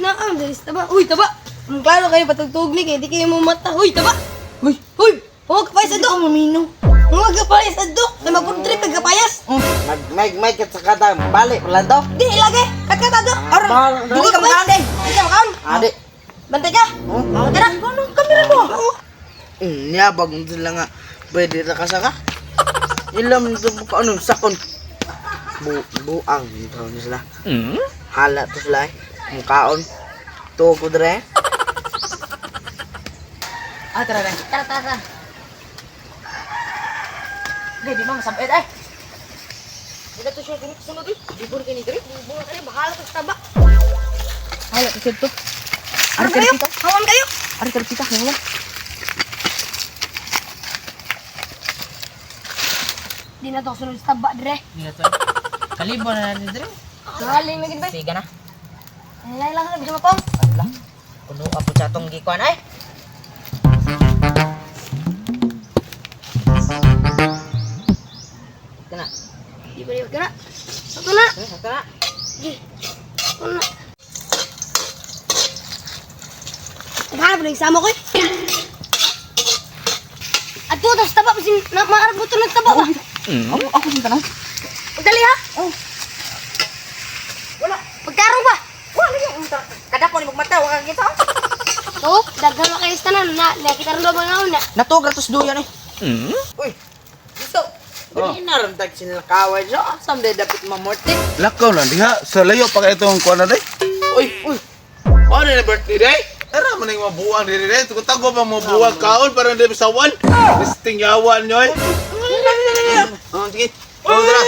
Na ang dalis taba. Uy, taba. Ang klaro kayo patugtug ni kay di kayo mo mata. Uy, taba. Uy, uy. Huwag ka payas adto. Mamino. Huwag ka payas adto. Na mag-trip pagkapayas. Mag mag mag kat sa kada balik pala to. Di ilagay. Kat adto. Aron. Dili ka makaon day. Di ka makaon. Ade. Bantay ka. Oh. Tara. Kamera mo. Oo. Niyabag mo sila nga. Pwede ra ka sa ka. Ilam nito ko ano sakon. Buang ito na sila. Hala to sila eh. Mukaon. Tuo ko dre. Ah, tara na. Tara, tara, tara. Hindi, di mo masabit ay. Hindi to siya sunod eh. Libur kini diri. Buwan ka bahala ka sa taba. Hala to siya to. Ano kayo? Hawan kayo. Ari tara kita hawa. Di na to sunod sa taba dire. Di na to. Kalibo na natin diri. Galing na gid bay. Sige na. Lay lang na bisa mapong. Ala. Kuno apo sa atong gikuan ay. Kana. Di ba di ba kana? Ako na. Kana. Gi. Ako na. Bahala pa sama ko eh. Ato, tas taba pa sin na maarap mo to ng taba ba? Ako ako sa tanan. Dali ha. Oh. Wala. Pagkarong ba? Wala lagi. Kada ko ni magmata wa ka kita. To, daghan na kayo sa tanan na nakita ron ba nga una. Natuog ra tos duyan eh. Uy. Gusto. Dili na rin tag sila kaway so. Asam day dapat mamortik. Lakaw na diha sa layo pa kay itong kuan na day. Uy, uy. Ano na birthday day? Tara man yung mabuang diri day. Tago pa mo buwag kaon para hindi masawan. Listing yawan nyo eh. Oh, sige. Oh, tara.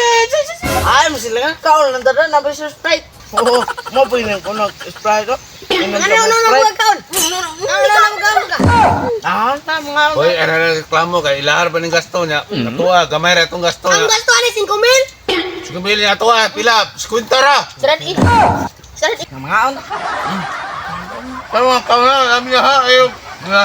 Ay, mo sila nga kaon lang dada na ba sa Sprite. Oo, mo pa yun ko nag Sprite oh. Inom Ano ka ano mo ano Sprite. buwag kaon? Ano ano ano buwag ka? Ah, ta mga. Hoy, ara na reklamo kay ilahar pa ning gasto niya. Natuwa, gamay ra itong gasto Ang niya. gasto ani 5 mil. Sige mil niya tuwa, pila, 50 ra. Sarad eh. Sarad eh. Mga on. Tama ka na, alam niya ha, ayo. Nga.